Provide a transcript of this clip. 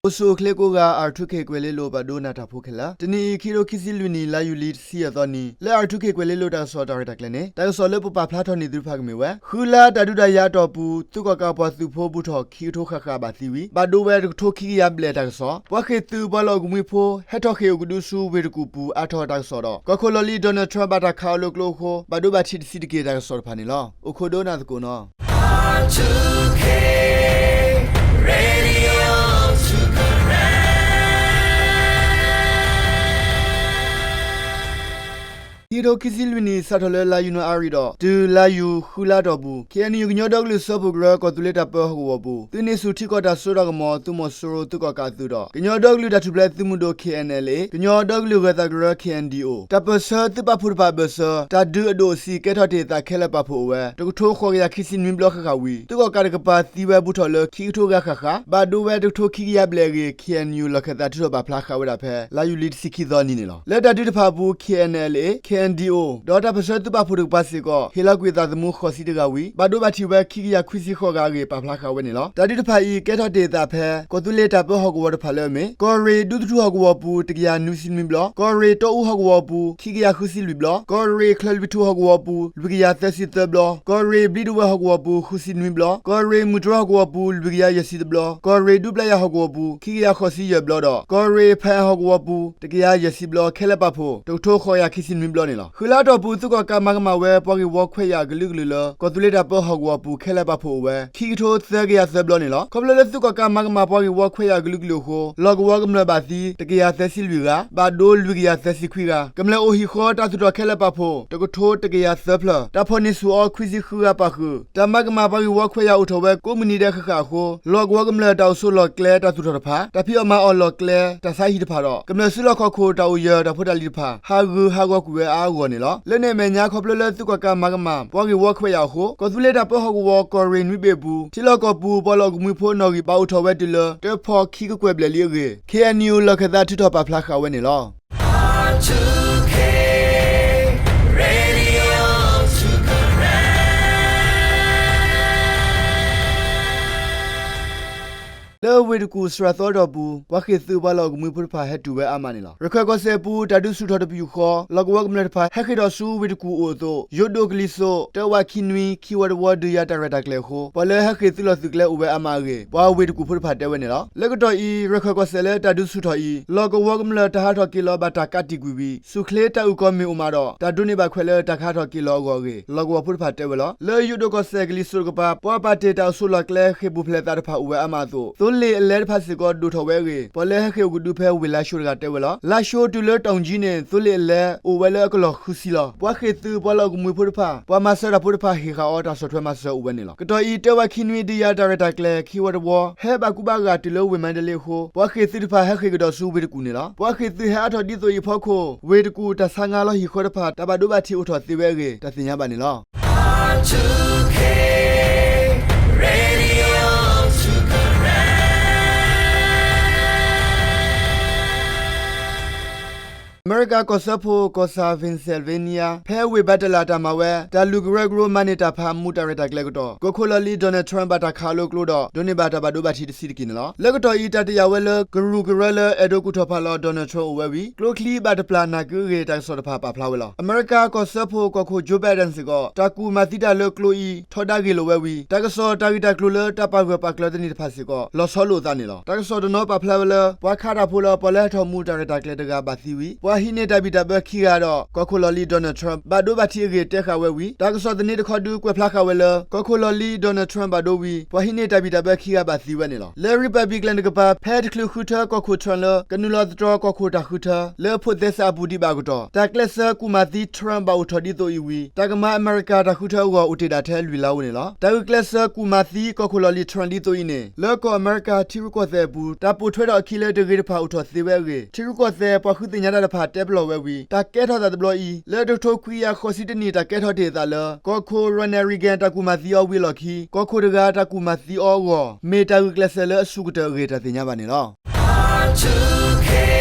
အိၣ်ဆူၣ်အိၣ်ချ့ကိးဂၤ R two K ကွဲၤလ့လိၤ ပှၤဒိကနၣ်တၢ်ဖိခဲလၢာ်, တနံၤအံၤ ခံကထိခံဆံလွံၢ်နံၣ် လါယူၤလံတဆံယဲၢ်သီနံၤ လၢ R two K ကွဲၤလ့လိၤတၢ်ကစီၣ်တၢ်ရဲၣ်တၢ်ကျဲၤန့ၣ် တၢ်ကစီၣ်လၢပပာ်ဖျါထီၣ်န့ၢ်သုတဖၣ်ကမ့ၢ်ဝဲ ဃုလါတၢ်ဒုးတၢ်ယၤအတီၢ်ပူၤ သုးကီၣ်ကးပှၤသုးဖိဘူးထီၣ်ခံကထိဃၣ်ဃၣ်ဘၣ်သံဝံၤ ဘၣ်ဒိဝဲတကထိခံကယၤဘျဲၣ်တၢ်ကစီၣ်, ပှၤဃ့ၢ်သုးပှၤလီၢ်အိၣ်ကမှံဖိ ဟဲထီၣ်ဃ့ၢ်အိၣ်ကဒုဆူဝ့ၢ်တကူၣ်ပူၤ အါထီၣ်တၢ်ကစီၣ်ဒီး ကီၢ်ခိၣ်လီၢ်လံၤ Donald Trump ဘၣ်တၢ်ခးအီၤလၢကျိအဃိ ဘၣ်ဒိဘၣ်ထံးတဆံးတက့ၢ်တၢ်ကစီၣ်တဖၣ်န့ၣ်လီၤ. အိၣ်ခိးဒိကနၣ်သကိးနီၤ. ခံကထိခံဆံလွံၢ်နံၣ် စးထီၣ်လၢလါယနူၤအါရံၤဒီး တုၤလါယူၤဃုလါတီၢ်ပူၤ KNU ကညီဒီကလုာ်စၢဖှိၣ်ကရၢ ကီၢ်သူလ့ၤတၢ်ပၢဟီၣ်ကဝီၤပူၤ သုးန့ၢ်ဆူၣ်ထံကီၢ်တၢ်စိတၢ်ကမီၤ သုးမီၤစိရိၤသုးကီၣ်ကးအသုးဒီး ကညီဒီကလုာ်တၢ်ထူၣ်ဖျဲးသုးမုၢ်ဒိၣ် K N L A ကညီဒီကလုာ်ဂၢၤသးကရၢ K N D O တၢ်ပၢၢ်ဆၢသုးပာ်ဖှိၣ်တဖၣ်အဘၢၣ်စၢၤ တၢ်ဒုးအဒိၣ်အဆံးကဲထီၣ်တ့ၢ်သးခဲလၢာ်ပာ်ဖှိၣ်အိၣ်ဝဲ တကထိဃိးကယၤခံဆံနွံဘျီဃၣ်ဃၣ်ဝံၤ သုးကီၣ်ကးတကပၤသံဝဲဘူးထီၣ်လၢခံကထိဂၤဃၣ်ဃၣ် ဘၣ်ဒိဝဲတကထိခံကယၤဘျဲၣ်အဂ့ၢ် KNU လီၢ်ခၢၣ်သးထုးထီၣ်ပာ်ဖျါဃာ်ဝဲဒၣ်ဖဲ လါယူၤလံတဆံခံသီနံၤန့ၣ်လီၤ. လၢတၢ်ဒုးတဖၣ်အပူၤ K N L A, K N D O ဒီးတၢ်ပၢၢ်ဆၢသုးပာ်ဖှိၣ်တကပၤစ့ၢ်ကီး ဟ့ၣ်လီၤကွံာ်အသးသမူဃိးဆံတဂၤဝံၤ ဘၣ်ဒိဘၣ်ထံးဝဲခံကယၤခွံဆံဃိးဂၤအဂ့ၢ် ပာ်ဖျါဃာ်ဝဲန့ၣ်လီၤ. တၢ်ဒုးတဖၣ်အံၤ ကဲထီၣ်တ့ၢ်အသးဖဲ ကီၢ်သူလ့ၤတၢ်ပၢဟီၣ်ကဝီၤတဖၣ်လၢအမ့ၢ် ကီၢ်ရ့ၣ်ဒူသထူၣ်ဟီၣ်ကဝီၤပူၤ တကယၤနွံဆံနွံဘျီ, ကီၢ်ရ့ၣ်တီအူဟီၣ်ကဝီၤပူၤ ခံကယၤဃုဆံလွံၢ်ဘျီ, ကီၢ်ရ့ၣ်ချၢၣ်လွံၢ်ထူၣ်ဟီၣ်ကဝီၤပူၤ လွံၢ်ကယၤသၢဆံသၢဘျီ, ကီၢ်ရ့ၣ်ဘျံးဒဝဲၢ်ဟီၣ်ကဝီၤပူၤ ဃုဆံနွံဘျီ, ကီၢ်ရ့ၣ်မုၢ်တြီၢ်ဟီၣ်ကဝီၤပူၤ လွံၢ်ကယၤယဲၢ်ဆံတဘျီ, ကီၢ်ရ့ၣ်ဒူပျၢ်ယၢ်ဟီၣ်ကဝီၤပူၤ ခံကယၤဃိးဆံယဲၢ်ဘျီဒီး ကီၢ်ရ့ၣ်ဖၣ်အၣ်ဟီၣ်ကဝီၤပူၤ တကယၤယဲၢ်ဆံဘျီ ခဲလၢာ်ပာ်ဖှိၣ် တကထိဃိးကယၤခံဆံနွံဘျီန့ၣ်လီၤ. ဃုလါအတီၢ်ပူၤ သုးကီၣ်ကးမၤကမၣ်ဝဲ ပှၤဂ့ၢ်ဝီခွဲးယာ်အကလုာ်ကလုာ်လၢ ကီၢ်သူလ့ၤတၢ်ပၢဟီၣ်ကဝီၤပူၤ ခဲလၢာ်ပာ်ဖှိၣ်အိၣ်ဝဲ ခံကထိသၢကယၤသၢဘျီန့ၣ်လီၤ. ခီဖျိလၢသုးကီၣ်ကးမၤကမၣ်ပှၤဂ့ၢ်ဝီခွဲးယာ်အကလုာ်ကလုာ်အဃိ လီၢ်ကဝီၤကမျၢၢ်ဘၣ်သံ တကယၤသၢဆံလွံၢ်ဂၤ, ဘၣ်ဒိလွံၢ်ကယၤသၢဆံခွံဂၤ, ကမျၢၢ်အိၣ်ဟံၣ်ဃီတၢ်သူၣ်ထီၣ်ခဲလၢာ်ပာ်ဖှိၣ် တကထိတကယၤသၢဖျၢၣ်, တၢ်ဖီၣ်န့ၢ်ဆူၣ်အီၤခွံဆံဃုဂၤပာ်ဃုာ်, တၢ်မၤကမၣ်ပှၤဂ့ၢ်ဝီခွဲးယာ်အိၣ်ထီၣ်ဝဲကိးမုၢ်နံၤဒဲးဃၣ်ဃၣ်အဃိ လီၢ်ကဝီၤကမျၢၢ်တၢ်အိၣ်ဆိးလီၢ်ကျဲတၢ်သူၣ်ထီၣ်တဖၣ် တၢ်ဖံးအီၣ်မၤအီၣ်လီၢ်ကျဲ တၢ်ဆါဟံၣ်တဖၣ်ဒီး ကမျၢၢ်စုလီၢ်ခီၣ်ခိၣ်တၢ်အိၣ်ယၢၤတၢ်ဖိတၢ်လံၤတဖၣ် ဟးဂူာ်ဟးဂီၤကွံာ်ဝဲအါအါဂီၢ်န့ၣ်လီၤ. လၢန့ၣ်အမဲာ်ညါ ခီဖျိလၢသုးကီၣ်ကးမၤကမၣ် ပှၤဂ့ၢ်ဝီခွဲးယာ်အဃိ ကီၢ်သူလ့ၤတၢ်ပၢဟီၣ်ကဝီၤ ကီၢ်ရ့ၣ်နွံဘ့ၣ်အပူၤ ထံလီၢ်ကီၢ်ပူၤ ပှၤလီၢ်အိၣ်ကမှံဖိအနီၣ်ဂံၢ် ဘၣ်အိၣ်ထီၣ်ဝဲတုၤလၢ တၢဖီၣ်ခံကကွဲၢ်ဘျဲၣ်လံအဂ့ၢ် K N U လီၢ်ခၢၣ်သးထုးထီၣ်ပာ်ဖျါဃာ်ဝဲန့ၣ်လီၤ. လၢဝ့ၢ်တကူၣ်စှၤသီအတီၢ်ပူၤ ပှၤဃ့ၢ်သုးပှၤလီၢ်အိၣ်ကမှံဖိတဖၣ်ဟဲတုၤဝဲအါမးန့ၣ်လီၤ. ရခၢၣ်ကီၢ်စဲၣ်အပူၤ တၢ်ဒုးဆူၣ်ထီၣ်တပယူာ်ဃီ လီၢ်ကဝီၤကမျၢၢ်တဖၣ် ဟဲဃ့ၢ်ထီၣ်ဆူဝ့ၢ်တကူၣ်အိၣ်အသိး ယိၣ်ဒိၣ်ကလံၤစိး တၢဝးခံနွံ ခံဝီတဝီ ဒုးယၤတၢ်ရဲၣ်တၢ်ကျဲၤအဃိ ပှၤလၢဟဲဃ့ၢ်သုးလီၢ်သုးကျဲအိၣ်ဝဲအါမးအဂ့ၢ် ပှၤဝ့ၢ်တကူၣ်ဖိတဖၣ်တဲဝဲန့ၣ်လီၤ. လၢကတီၢ်အံၤ ရခၢၣ်ကီၢ်စဲၣ်လၢတၢ်ဒုးဆူၣ်ထီၣ်အံၤ လီၢ်ကဝီၤကမျၢၢ်တၢ်ဟးထီၣ်က့ၤလီၤဘၣ်တၢ်ကးတံာ်ကွံာ်ဝံၤ ဆူၣ်ချ့တၢ်အုၣ်ကီၤမ့ၢ်အိၣ်မးဒီး တၢ်ဒိးန့ၢ်ဘၣ်ခွဲးလၢတၢ်ကဟးထီၣ်က့ၤလီၤအဂီၢ်အဂ့ၢ် လီၢ်ကဝီၤဖိတဖၣ်တဲဝဲလီၤ. လၢယိၣ်ဒိၣ်ကီၢ်စဲၣ်ကလံၤစိးတကပၤ ပှၤပာ်တ့ၢ်တၢ်အိၣ်ဆိးလီၢ်ကျဲ ဃ့ၢ်ပူၤဖျဲးသးတဖၣ်အိၣ်ဝဲအါမးအသိး သိလ့ၣ်အလဲတဖၣ်စ့ၢ်ကီးဒိၣ်ထီၣ်ဝဲအဂ့ၢ် ပှၤလၢဟဲဃ့ၢ်အိၣ်ကဒုဖဲဝ့ၢ်လါၡိတဂၤတဲဝဲလီၤ. လါၡိတုၤလၢတီၣ်ကၠံန့ၣ် သိလ့ၣ်အလဲအိၣ်ဝဲလၢအကလီၢ်ဃုဆံလီၤ. ပှၤဃ့ၢ်သုးပှၤလီၢ်အိၣ်ကမှံဖိတဖၣ် ပှၤမၤစၢၤတၢ်ဖိတဖၣ်ဟ့ၣ်ဃာ်အီၤတၢ်ဆီၣ်ထွဲမၤစၢၤအိၣ်ဝဲန့ၣ်လီၤ. ကတီၢ်အံၤ တၢဝးခံနွံ ဒုးယၤတၢ်ရဲၣ်တၢ်ကျဲၤ ခံဝီတဝီ ဟဲဘၣ်ကူဘၣ်ဂာ်တုၤလၢဝ့ၢ်မါဒလ့အဃိ ပှၤဃ့ၢ်သုးတဖၣ်ဟဲဃ့ၢ်ကဒီးဆူဝ့ၢ်တကူၣ်န့ၣ်လီၤ. ပှၤဃ့ၢ်သုးဟဲအါထီၣ်ဒ်သိးအံၤအဖီခိၣ် ဝ့ၢ်တကူၣ်တၢ်ဆါငါလီၤဟံၣ်ဃီတဖၣ် တၢ်ဘၣ်ဒိဘၣ်ထံးအိၣ်ထီၣ်သ့ဝဲအဂ့ၢ် တၢ်သ့ၣ်ညါဘၣ်န့ၣ်လီၤ. အမဲရကၤကီၢ်စၢဖှိၣ် ကီၢ်ဆၣ် Pennsylvania ဖဲဝ့ၢ်ဘၣ်တလးတၢ်မၤဝဲ တၢ်လူၢ်ကရၢကရိမၤန့ၢ်တၢ်ဖးမူး တၢ်ရဲၣ်တၢ်ကျဲၤကတီၢ် ကီၢ်ခိၣ်လီၢ်လံၤ Donald Trump ဘၣ်တၢ်ခးအီၤလၢကျိဒီး ဒိးန့ၢ်ဘၣ်တၢ်ဘၣ်ဒိဘၣ်ထံးတဆံးတက့ၢ်န့ၣ်လီၤ. လၢကတီၢ်အံၤ တၢ်တယာ်ဝဲလၢ ကရူၢ်ကရၢလၢအဲၣ်ဒိးကူၣ်ထီၣ်ဖးလီၤ Donald Trump အိၣ်ဝဲဝံၤ ကျိချံဘၣ်တပျၢ်နၢ်ကုအဂ့ၢ် တၢ်ကစီၣ်တဖၣ်ပာ်ဖျါဝဲလီၤ. အမဲရကၤကီၢ်စၢဖှိၣ်ကီၢ်ခိၣ် Joe Biden စ့ၢ်ကီး တၢ်ကူၣ်မၤသံတၢ်လၢကျိအံၤ ထီဒါဂ့ၢ်လိာ်ဝဲဝံၤ တၢ်ကစီၣ်တၢ်ဂ့ၢ်တၢ်ကျိၤလၢတၢ်ပာ်ဂၢၢ်ပာ်ကျၢၤသန့ၤတဖၣ်စ့ၢ်ကီး လီၤဆီလိာ်အသးန့ၣ်လီၤ. တၢ်ကစီၣ်တနီၤပာ်ဖျါဝဲလၢ ပှၤခးတၢ်ဖိလၢပှၤလၢဟဲထီၣ်မူးတၢ်ရဲၣ်တၢ်ကျဲၤတဂၤဘၣ်သံဝံၤ ပှၤဟံးန့ၢ်တၢ်ဘံၣ်တၢ်ဘၢခံဂၤဒီး ကီၢ်ခိၣ်လီၢ်လံၤ Donald Trump ဘၣ်ဒိဘၣ်ထံးအဂ့ၢ်တဲဃာ်ဝဲဝံၤ တၢ်ကစီၣ်သန့တခီဒုးကွဲးဖျါဃာ်ဝဲလၢ ကီၢ်ခိၣ်လီၢ်လံၤ Donald Trump ဘၣ်ဒိဝံၤ ပှၤဟံးန့ၢ်တၢ်ဘံၣ်တၢ်ဘၢခံဂၤဘၣ်သံဝဲန့ၣ်လီၤ. လၢ Republican တကပၤ ဖဲတချုးဃုထၢကီၢ်ခိၣ် Trump လၢ ကနုာ်လီၤသတြီၤကီၢ်ခိၣ်တၢ်ဃုထၢ လၢဖိးသဲစးအပူၤဒံးဘၣ်အကတီၢ် တၢ်ကျဲးစၢးကူၣ်မၤသံ Trump ဘၣ်အိၣ်ထီၣ်ဒ်သိးအံၤဝံၤ တၢ်ကမၤအမဲရကၤတၢ်ဃုထၢအဂီၢ် အိၣ်တ့ၢ်ဒၣ်ထဲလွံၢ်လါဧိၤန့ၣ်လီၤ. တၢ်ဂုာ်ကျဲးစၢးကူၣ်မၤသံကီၢ်ခိၣ်လီၢ်လံၤ Trump ဒ်သိးအံၤန့ၣ် လၢကီၢ်အမဲရကၤထံရူၢ်ကီၢ်သဲးအပူၤ တၢ်ပိာ်ထွဲထီၣ်အခံလၢတဂ့ၤတဖၣ်အိၣ်ထီၣ်သ့ဝဲအဂ့ၢ် ထံရူၢ်ကီၢ်သဲးပှၤဃုသ့ၣ်ညါတၢ်တဖၣ်တဲပလီၢ်ဝဲဝံၤ တၢ်ကဲထီၣ်သးတဘျီအံၤ လၢတကထိခွံကယၤဃိးဆံတနံၣ် တၢ်ကဲထီၣ်တ့ၢ်အသးလၢ ကီၢ်ခိၣ် Ronald Reagan တၢ်ကူၣ်မၤသံအီၤဝံၤအလီၢ်ခံ ကီၢ်ခိၣ်တဂၤတၢ်ကူၣ်မၤသံအီၤအဂီၢ် မ့ၢ်တၢ်ဂုာ်ကျဲးစၢးလၢအစူၢ်ကတၢၢ်အဂ့ၢ် တၢ်သ့ၣ်ညါဘၣ်န့ၣ်လီၤ.